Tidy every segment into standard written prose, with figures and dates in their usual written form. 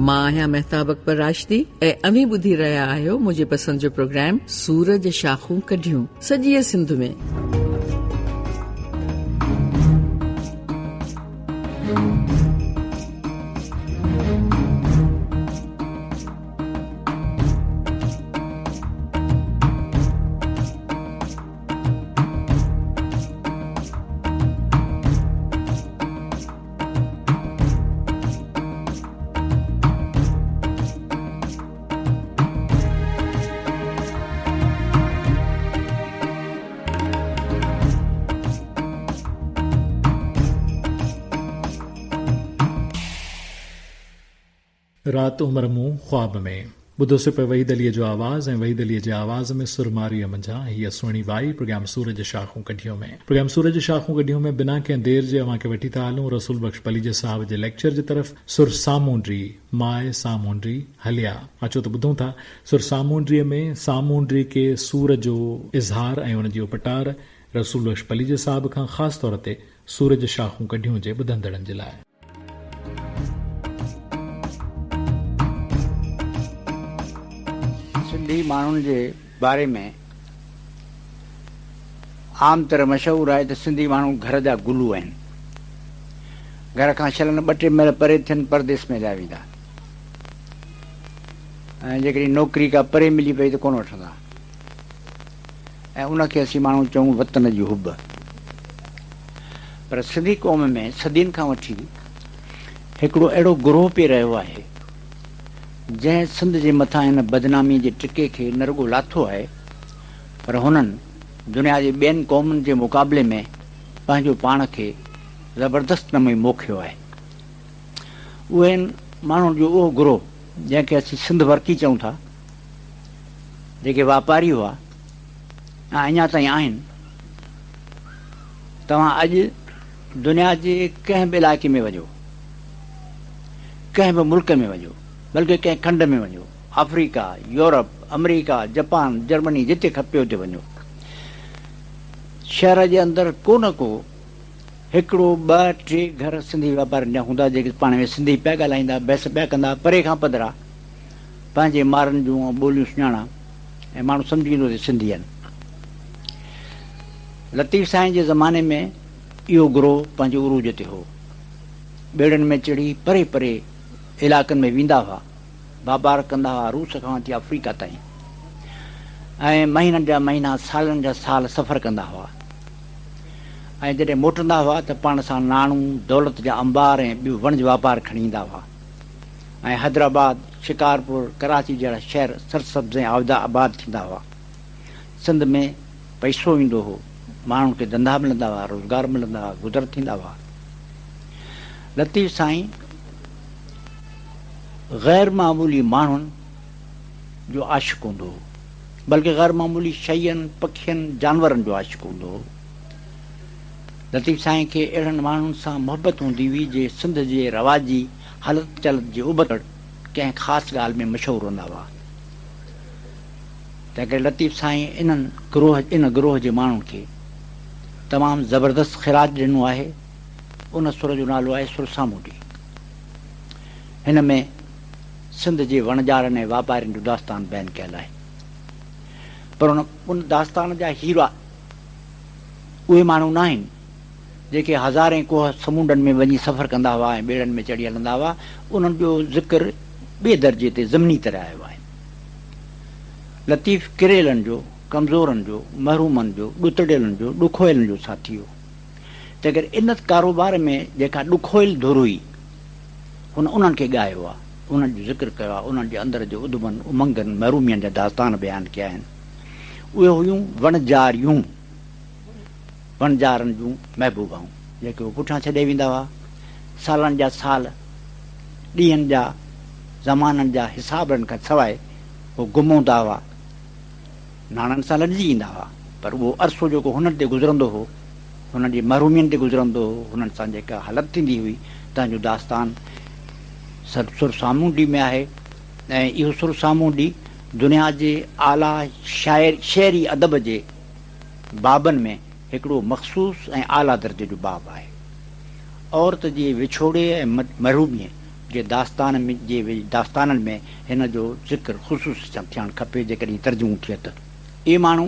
مان آهيان مهتاب اڪبر راشدي ۽ اوهين ٻڌي رهيا آهيو منهنجي پسند جو پروگرام سورج شاخون ڪڍيون سڄيء سنڌ ۾. رات عمر مون خواب ۾. ٻڌو سي پئي وحيد عليء جو آواز ۽ وحيد عليء جي آواز ۾ سر مارئيء منجهان هيء سهڻي وائي پروگرام سورج شاخون ڪڍيون ۾. پروگرام سورج شاخون ڪڍيون ۾ بنا ڪنهن دير جي اوهان کي وٺي ٿا هلون رسول بخش پليجي صاحب جي ليڪچر جي طرف سر سامونڊي ماء سامونڊي هليا اچو ته ٻڌون ٿا سر سامونڊيء ۾ سامونڊي ڪي سور جو اظهار ۽ ان جي اپٽار رسول بخش پليجي صاحب کان خاص طور تي سورج شاخون ڪڍيون جي ٻڌندڙن جي لاء. سنڌي ماڻهن جي باري ۾ عام طرح مشهور آهي ته سنڌي ماڻهو گهر جا گلو آهن. گهر کان شل نه ٻه ٽي ميل پري ٿين پرديس ۾ هليا ويندا ۽ جيڪڏهن نوڪري ڪا پري ملي پئي ته ڪونه وٺندا. ۽ ان کي اسين ماڻهو چئون وطن جي حب. پر سنڌي قوم ۾ صدين کان وٺي هڪڙو اهڙو گروهه پئي رهيو آهي، جنهن سنڌ جي مٿان هن بدناميء جي ٽڪي کي نه رڳو لاٿو آهي، پر هنن دنيا جي ٻين قومن جي مقابلي ۾ پنهنجو پاڻ کي زبردست نموني موکيو آهي. اهي ماڻهن جو اهو گروهه، جنهن کي اسين سنڌ ورڪي چئون ٿا، جيڪي واپاري هئا ۽ اڃا تائين آهن، توهان اڄ دنيا جي ڪنهن به علائقي ۾ وڃو، ڪنهن به ملڪ ۾ وڃو، بلڪه ڪنهن کنڊ ۾ وڃو، آفريڪا، يورپ، آمريڪا، جپان، جرمني جتي کپي اتي وڃو، شهر جي اندر ڪو نه ڪو هڪڙو، ٻه، ٽي گهر سنڌي واپارين جا هوندا، جيڪي پاڻ ۾ سنڌي پيا ڳالهائيندا، بحث پيا ڪندا، پري کان پڌرا. پنهنجي مارن جون ٻوليون سڃاڻان ۽ ماڻهو سمجهي ويندو ته سنڌي آهن. لطيف سائين جي زماني ۾ اهو گروهه پنهنجي عروج تي هو. ٻيڙن ۾ چڙهي پري پري علائقن ۾ ويندا هئا، واپار ڪندا هئا، روس کان وٺي آفريڪا تائين ۽ مهينن جا مهينا، سالن جا سال سفر ڪندا هئا ۽ جڏهن موٽندا هئا ته پاڻ سان ناڻو، دولت جا انبار ۽ ٻيو وڻج واپار کڻي ايندا هئا. ۽ حيدرآباد، شڪارپور، ڪراچي جهڙا شهر سرسبز ۽ آباد ٿيندا هئا. سنڌ ۾ پئسو ايندو هو، ماڻهن کي ڌنڌا ملندا هئا، روزگار ملندا هئا، گذر ٿيندا هئا. لطيف سائين غير معمولي ماڻهن جو عاشق هوندو هو، بلڪه غير معمولي شين، پکين، جانورن جو عاشق هوندو هو. لطيف سائين کي اهڙن ماڻهن سان محبت هوندي هئي جي سنڌ جي رواجي هلت چلت جي ابتڙ ڪنهن خاص ڳالهه ۾ مشهور هوندا هئا. تنهنڪري لطيف سائين انهن گروهه ان گروهه جي ماڻهن کي تمام زبردست خراج ڏنو آهي. ان سر جو نالو آهي سر سامونڊي. هن ۾ سنڌ جي وڻجارن ۽ واپارين جو داستان بيان ڪيل آهي. پر ان داستان جا هيرا اهي ماڻهو ناهن، جيڪي هزارين ڪوهه سمونڊن ۾ وڃي سفر ڪندا هئا ۽ ٻيڙن ۾ چڙهي هلندا هئا، انهن جو ذڪر ٻئي درجي تي ضمني طرح آيو آهي. لطيف ڪريلن جو، ڪمزورن جو، محرومن جو، ڏتڙيلن جو، ڏکويلن جو ساٿي هو. تنهنڪري ان ڪاروبار ۾ جيڪا ڏکويل ڌر هئي، هن انهن کي ڳايو آهي، انهن جو ذڪر ڪيو آهي، انهن جي اندر جي اڌمن، امنگن، محرومين جا داستان بيان ڪيا آهن. اهي هيون وڻجاريون، وڻجارن جون محبوبائون، جيڪي هو پٺيان ڇڏي ويندا هئا. سالن جا سال، ڏينهن جا، زمانن جا حسابن کان سواء هو گم هوندا هئا. ناڻن سان لڏجي ايندا هئا، پر اهو عرصو جيڪو هنن تي گذرندو هو، هنن جي محرومين تي گذرندو هو، هنن سان جيڪا هلت ٿيندي هئي، تنهن جو داستان سر سامونڊي ۾ آهي ۽ اهو سر سامونڊي دنيا جي اعليٰ شاعر شعري ادب جي بابن ۾ هڪڙو مخصوص ۽ اعليٰ درجي جو باب آهي. عورت جي وڇوڙي ۽ محروميء جي داستان جي داستانن ۾ هن جو ذڪر خصوصي سان ٿيڻ کپي جيڪڏهن ترجمو ٿئي ته. اهي ماڻهو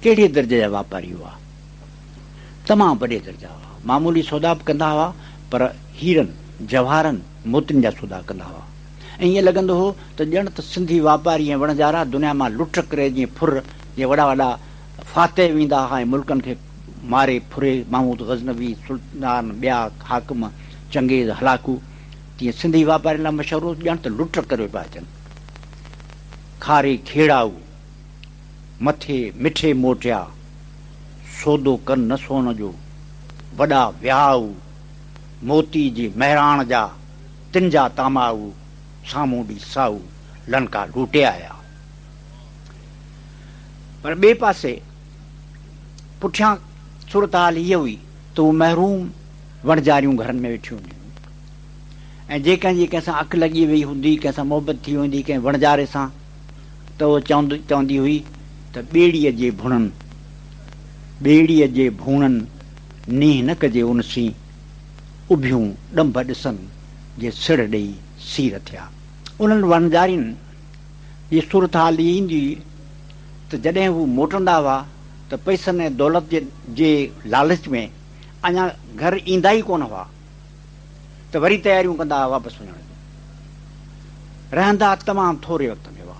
ڪهڙي درجي جا واپاري هئا؟ تمام وڏي درجا هئا. معمولي سودا به ڪندا هئا پر هيرن، جواهرن، موتين جا سودا ڪندا هئا. ۽ ائين لڳندو هو ته ڄڻ ته سنڌي واپاري ۽ وڻجارا دنيا مان لٽ ڪري جيئن ڦر جيئن وڏا وڏا فاتح ويندا هئا ۽ ملڪن کي ماري ڦري محمود غزنوي، سلطان، ٻيا حاڪم، چنگيز، هلاڪو تيئن سنڌي واپارين لاء مشهور هو ڄڻ ته لٽ ڪري پيا اچن. کاري کيڙائو، مٿي مٺي موٽيا، سودو ڪن نه سون جو، وڏا ويائو، موتي جي مهراڻ جا، تن جا تامائو، سامونڊي سائو، لنڪا لوٽي آيا. پر ٻئي پاسي پٺيان صورتحال هيء هئي ته هو محروم وڻجاريون گهرن ۾ ويٺيون هونديون هيون ۽ جي ڪنهن جي ڪنهن سان اک لڳي وئي هوندي، ڪنهن سان محبت ٿي ويندي ڪنهن وڻجاري سان ته هوء چوندي هئي ته ٻيڙيء جي ڀڻن، ٻيڙيء جي ڀوڻن، نينهن نه ڪجي ان سين، اڀيون ڏنڀ ڏسن جي سڙهه ڏيئي سير ٿيا. انهن وڻجارين جي صورتحال هيء ايندي هئي ته جڏهن هو موٽندا هئا ته پئسن ۽ دولت جي لالچ ۾ اڃا گهر ايندا ئي ڪونه هئا ته وري تياريون ڪندا هئا واپس وڃڻ جون. رهندا تمام ٿوري وقت ۾ هئا.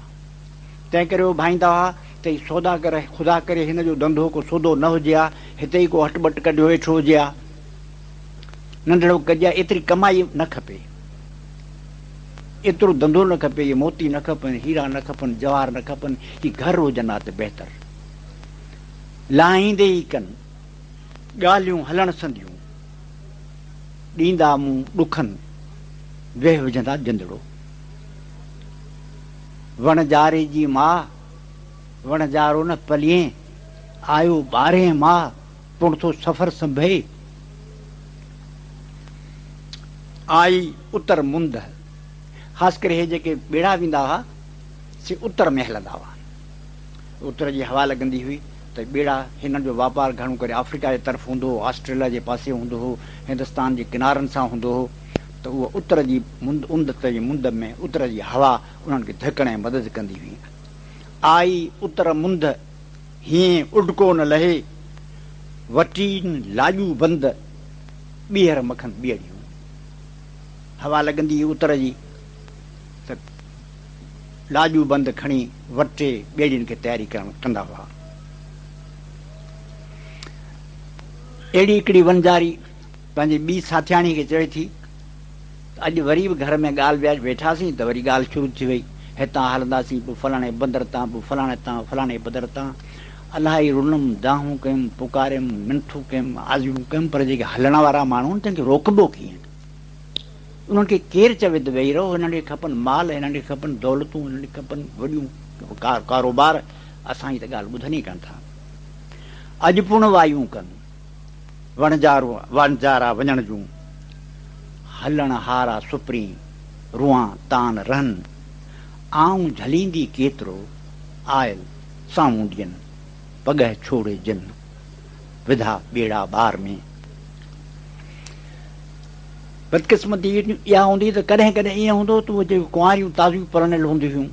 تنهن ڪري هو ڀائيندا هئا ته هي سوداگر خدا ڪري هن جو ڌنڌو ڪو سودو نه هجي ها، هتي ئي ڪو هٽ ٻٽ ڪڍيو ويٺو هجي ها. ننڍڙو ڪجي ها، ايتري ڪمائي نه کپي. ايترو ڌنڌو نه کپي، اهي موتي نه کپن، هيرا نه کپن، جواهر نه کپن، هي گهر هجن ها ته بهتر. لاهيندي ئي ڪن، ڳالهيون هلڻ سنديون، ڏيندا مون ڏکن، ويهه وجهندا جندڙو. وڻجاري جي ماء، وڻجارو نه پلين، آيو ٻارهين ماهه، پڻ ٿو سفر سنڀئي. آئي اتر مند، خاص ڪري هي جيڪي ٻيڙا ويندا هئا، سي اتر ۾ هلندا هئا. اتر جي هوا لڳندي هئي ته ٻيڙا، هنن جو واپار گهڻو ڪري آفريڪا جي طرف هوندو هو، آسٽريليا جي پاسي هوندو هو، هندستان جي ڪنارن سان هوندو هو ته اها اتر جي مند، اندت جي مند ۾ اتر جي هوا انهن کي ڌڪڻ ۽ مدد ڪندي هئي. آئي اتر مند، هينئين اڊڪو نه لهي، وٽين لاڄو بند، ٻيهر مکن ٻيڙيون. هوا لڳندي هئي اتر جي ته لاڄو بند کڻي وٽي ٻيڙين کي تياري ڪرڻ ڪندا هئا. اهڙي هڪڙي ونجاري پنهنجي ٻي ساٿياڻي کي چوي ٿي ته اڄ وري به گهر ۾ ڳالهه ٻيا ويٺاسين ته وري ڳالهه شروع ٿي وئي. هتان هلنداسين پوء فلاڻي بندر تان پوء فلاڻي تان فلاڻي بدر تان. الاهي رنم، دانهون ڪيم، پڪاريم، منٿون ڪيم، آزيون ڪيم پر جيڪي هلڻ وارا ماڻهو آهن تن کي روڪبو ڪيئن؟ انهن کي ڪير چوي ته ويهي رهو، هنن کي کپن مال، هنن کي کپن دولتون، هنن کي کپن وڏيون ڪاروبار، اسان جي ته ڳالهه ٻڌن ئي ڪانه ٿا. اڄ پڻ وايون ڪن وڻجارا وڃڻ جون، هلڻ هارا سپرين، روئان تان رهن، آئون جهليندي ڪيترو، آيل سامونڊين، پڳهه ڇوڙي جن، وڌا ٻيڙا ٻار ۾. بدقسمتي اها هوندي ته ڪڏهن ڪڏهن ائين هوندو هو ته اهي جيڪي ڪنواريون تازيون پرڻيل هونديون هيون،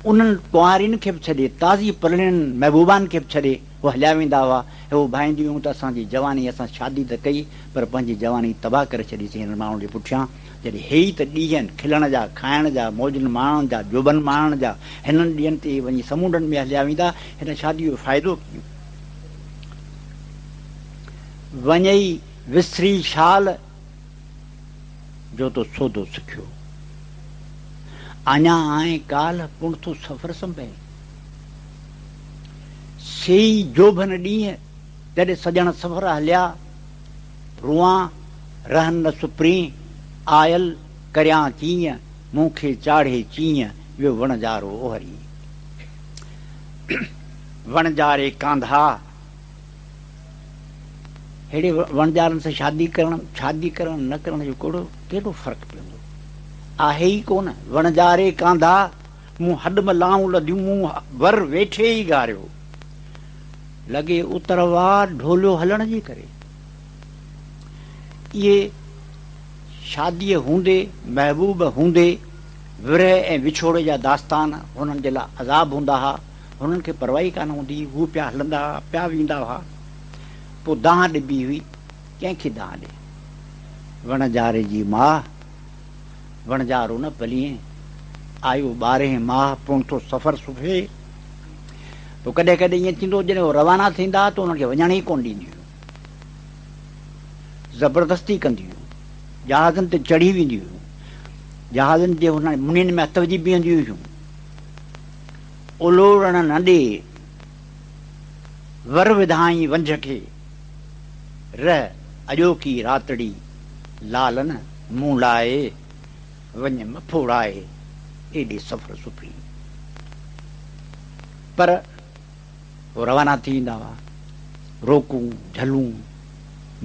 انهن ڪنوارين کي به ڇڏي، تازي پرڻيل محبوبائن کي به ڇڏي هو هليا ويندا هئا ۽ هو ڀائينديون هيون ته اسان جي جواني اسان شادي ته ڪئي پر پنهنجي جواني تباهه ڪري ڇڏيسين هنن ماڻهن جي پٺيان جڏهن هي ئي ته ڏينهن کلڻ جا، کائڻ جا، موجن ماڻڻ جا، جوڀن ماڻڻ جا، هنن ڏينهن تي وڃي سمونڊن ۾ هليا ويندا، هن شاديء جو فائدو ڪيئن؟ وڃئي وسري شال، جو تو سودو سکيو. اڃا آئين ڪالهه، پڻ ٿو سفر سنڀين. سيئي جوڀن ڏينهن، جڏهن سڄڻ سفر هليا. روئان، رهن نه سپرين، آيل ڪريان ڪيئن، مون کي چاڙهي چيئن، ويو وڻجارو اوهري. وڻجاري ڪانڌا. ههڙي وڻجارن سان شادي ڪرڻ، شادي ڪرڻ نه ڪرڻ جو ڪهڙو ڪهڙو فرق پوندو؟ آهي ئي ڪونه. وڻجاري ڪانڌا، مون هڏ م لائون لڌيون، مون ور ويٺي ئي گهاريو. لڳي اتر واء ڍوليو هلڻ جي ڪري. اهي شاديء هوندي، محبوب هوندي، ورهه ۽ وڇوڙي جا داستان هنن جي لاء عذاب هوندا ها. هنن کي پرواهه ئي ڪانه هوندي هئي. هو پيا هلندا ها، پيا ويندا هئا. پوء دانهن ڏبي هئي. ڪنهن کي دانهن ڏي؟ وڻجاري جي ماء، وڻجارو نه پلين، آيو ٻارهين ماهه، پهتو سفر صفي. پوء ڪڏهن ڪڏهن ائين ٿيندو هو، جڏهن هو روانا ٿيندا ها ته انهن کي وڃڻ ئي ڪونه ڏينديون هيون. زبردستي ڪنديون هيون. جهازن تي چڙهي وينديون هيون. جهازن جي هنن منين ۾ هٿ وجهي بيهنديون هيون. اولوڙڻ نه ڏي، ور وڌائين ونجهه کي. رهه اڄوڪي راتڙي، لالن مون لاء، وڃ م ڦوڙائي، ايڏي سفر سپرين. پر هو روانا ٿي ويندا هئا. روڪون، جهلون،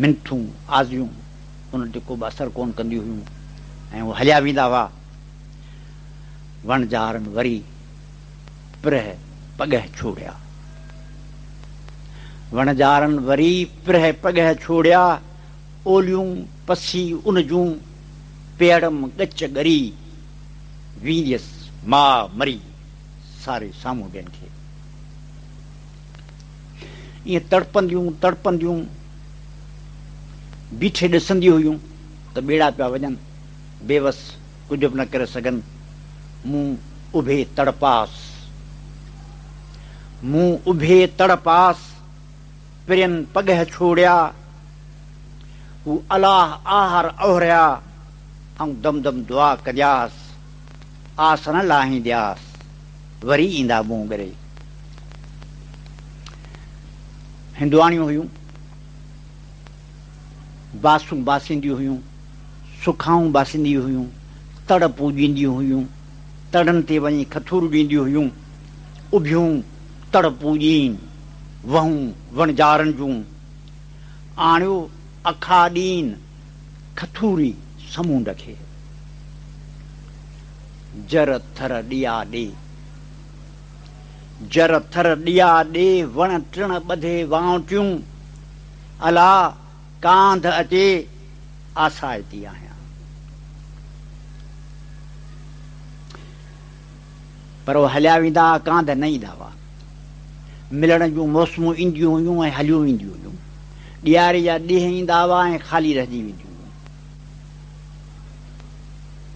منٿون، آزيون انهن تي ڪوبه اثر ڪونه ڪنديون هيون ۽ هو هليا ويندا هئا. وڻجارن وري پرهه پڳهه ڇوڙيا. وڻجارن وري پرهه پڳهه ڇوڙيا، اوليون پسي ان جون، پيئڙم ڳچ ڳري، وينديس ماء مري. ساري سامونڊين کي. ائين تڙپنديون تڙپنديون بيٺي ڏسنديون هيون ته ٻيڙا پيا وڃن، بيوس ڪجهه به نه ڪري سگهن. مون اڀي تڙ پاس، مون اڀي تڙ پاس، پرين پڳهه ڇوڙيا، هو الله آهر اهريا، آئون دم دم دعا ڪندياس. آس نه لاهيندياس، وري ايندا مون ڳري. هندواڻيون هيون، باسون باسينديون هيون، سکائون باسينديون هيون، تڙ پوڄينديون هيون، تڙن تي وڃي کٿور ڏينديون هيون، اڀيون تڙ پوڄين، وهون وڻجارن جون، آڻيو اکا ڏين. کٿوري سمونڊ کي. جر ٿر ڏيئا ڏي. جر ٿر ڏيئا ڏي، وڻ ٽڻ ٻڌي وانوٽيون. الا ڪانڌ اچي، آسائتي آهيان. پر اهي هليا ويندا ها، ڪانڌ نه ايندا هئا. ملڻ جون موسمون اينديون هيون ۽ هليون وينديون هيون. ڏياري جا ڏينهن ايندا هئا ۽ خالي رهجي وينديون هيون.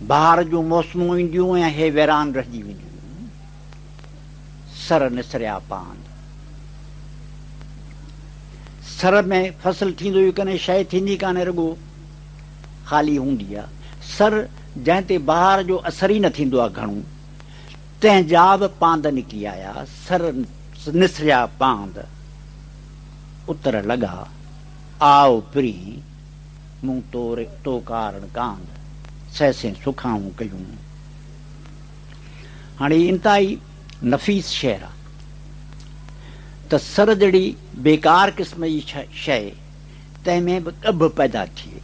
بهار جون موسمون اينديون ۽ هي ويران رهجي وينديون هيون. سر نسريا پاند. سر ۾ فصل ٿيندو ئي ڪونهي، شيء ٿيندي ڪانهي، رڳو خالي هوندي آهي. سر جنهن تي بهار جو اثر ئي نه ٿيندو آهي گهڻو، تنهن جا به پاند نڪري آيا، سر نسريا پاند، اتر لڳا، آء پرين، مون تو ڪارڻ ڪاند، سهسين سکائون ڪيون. هاڻي هي انتهائي نفيس شعر آهي ته سر جهڙي بيڪار قسم جي شيء تنهن ۾ به ڳڀ پيدا ٿئي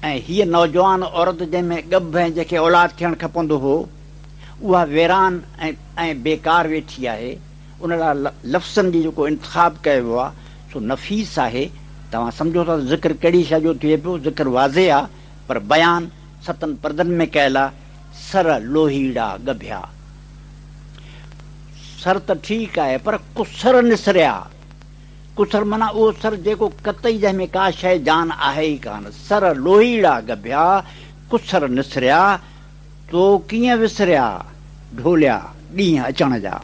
۽ هيء نوجوان عورت جنهن ۾ ڳڀ ۽ جنهن کي اولاد ٿيڻ کپندو هو، اها ويران ۽ بيڪار ويٺي آهي. ان لاء لفظن جي جيڪو انتخاب ڪيو ويو آهي، سو نفيس آهي. توهان سمجهو ٿا ته ذڪر ڪهڙي شيء جو ٿئي پيو، ذڪر واضح آهي، پر بيان ستن پردن ۾ ڪيل آهي. سر لوهيڙا ڳڀيا. سر ته ٺيڪ آهي پر ڪسر نسريا. ڪسر معنيٰ اهو سر جيڪو قطعي جنهن ۾ ڪا شيء جان آهي ئي ڪانه. سر لوهيڙا ڳڀيا، ڪسر نسريا، تو ڪيئن وسريا ڍوليا ڏينهن اچڻ جا.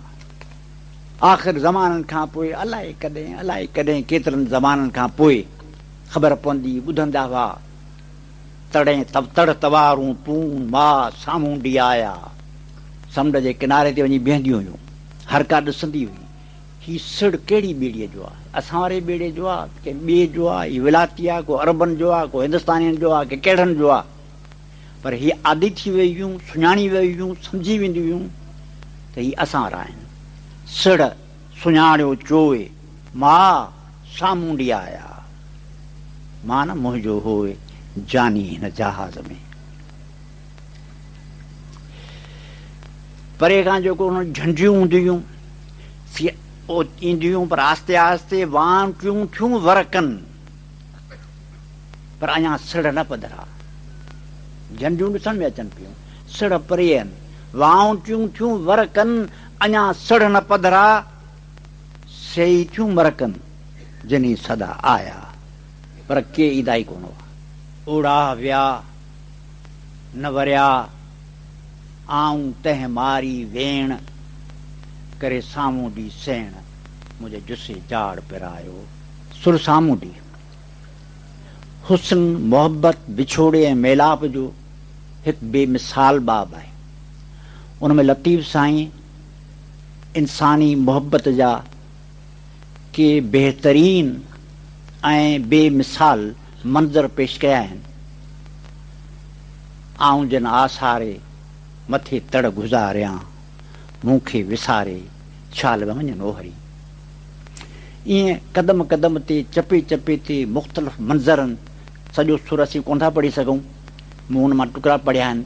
آخر زمانن کان پوء الائي ڪڏهن الائي ڪڏهن ڪيترن زمانن کان پوء خبر پوندي ٻڌندا هئا. تڙين تڙ توارون پون ماء سامونڊي آيا. سمنڊ جي ڪناري تي وڃي بيهنديون هيون. هر ڪا ڏسندي هئي. هي سڙهه ڪهڙي ٻيڙيء جو آ؟ اسان واري ٻيڙي جو آ؟ ڪنهن ٻئي جو آ؟ هي ولاتي آ؟ ڪو عربن جو آ؟ ڪو هندستانين جو آ؟ ڪي ڪهڙن جو آ؟ پر هي عادي ٿي ويون هيون، سڃاڻي ويون هيون، سمجهي وينديون هيون ته هي اسان وارا آهن. سڙهه سڃاڻيو چوء، ماء سامونڊي آيا. مان نه منهنجو هوء جاني هن جهاز ۾. پري کان جيڪو انهن جهنڊيون هونديون هيون سي اينديون هيون پر آهستي آهستي وانٽيون ٿيون ورڪن. پر اڃا سڙهه نه پڌرا. جهنڊيون ڏسڻ ۾ اچن پيون، سڙهه پري آهن. وائونٽيون ٿيون ور ڪن، اڃا سڙهه نه پڌرا. سي ئي ٿيون مرڪن، جنهين سدا آيا، پر ڪي ايندا ئي ڪونه هئا. اوڙاهه ويا، نه وريا، آئون تنهن ماري ويڻ، ڪري سامونڊي سيڻ، منهنجي جسي جاڙ پرايو. سر سامونڊي، حسن، محبت، وڇوڙي ۽ ميلاپ جو هڪ بي مثال باب آهي. ان ۾ لطيف سائين انساني محبت جا ڪي بهترين ۽ بي مثال منظر پيش ڪيا آهن. آئون جن آساري مٿي تڙ گذاريان، مون کي وساري ڇال وڃن اوهري. ائين قدم قدم تي چپي چپي تي مختلف منظرن سڄو سر اسين ڪونه ٿا پڙهي سگهون، مون ان مان ٽڪرا پڙهيا آهن،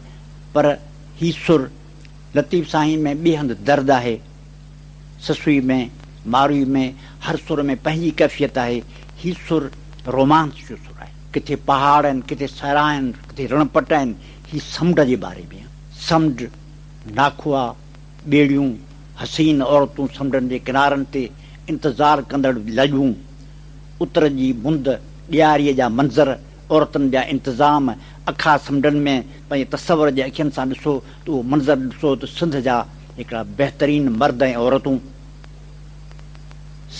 پر هي سر لطيف سائين ۾ ٻئي هنڌ درد آهي، سسئي ۾، ماروي ۾، هر سر ۾ پنهنجي ڪيفيت آهي، هي سر رومانس جو سر آهي. ڪٿي پهاڙ آهن، ڪٿي صحرا آهن، ڪٿي رڻ پٽ آهن، هي سمنڊ جي باري ۾ آهي. سمنڊ، ناکئا، ٻيڙيون، حسين عورتون سمنڊن جي ڪنارن تي انتظار ڪندڙ لڄون، اتر جي مند، ڏياريء جا منظر، عورتن جا انتظام، اکا سمنڊن ۾ پنهنجي تصور جي اکين سان ڏسو ته اهو منظر ڏسو ته سنڌ جا هڪڙا بهترين مرد ۽ عورتون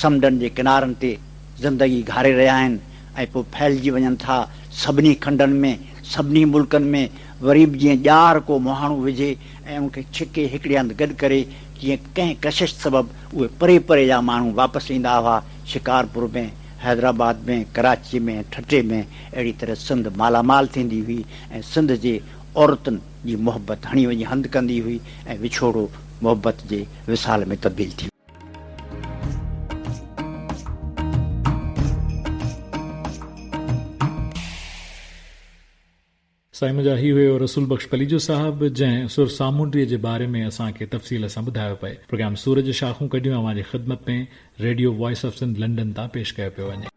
سمنڊن جي ڪنارن تي زندگي گهاري رهيا آهن ۽ پوء ڦهلجي وڃن ٿا سڀني کنڊن ۾ سڀني ملڪن ۾ وري به جيئن ڄار ڪو مهاڻو وجهي ۽ ان کي ڇڪي هڪڙي هنڌ گڏ ڪري جيئن ڪنهن ڪشش سبب اهي پري پري جا ماڻهو واپس ايندا هئا شڪارپور ۾ حيدرآباد ۾، ڪراچي ۾، ٺٽي ۾ اهڙي طرح سنڌ مالا مال ٿيندي هئي ۽ سنڌ جي عورتن جي محبت هڻي وڃي هنڌ ڪندي هئي ۽ وڇوڙو محبت جي وصال ۾ تبديل ٿي. سائين منهنجا هي هيو رسول بخش پليجو صاحب جنهن سر سامونڊيء جي باري ۾ اسان کي تفصيل سان ٻڌايو پئي. پروگرام سورج شاخون ڪڍيون اوهان جي خدمت ۾ radio voice of Sindh London تان پيش ڪيو پيو وڃي.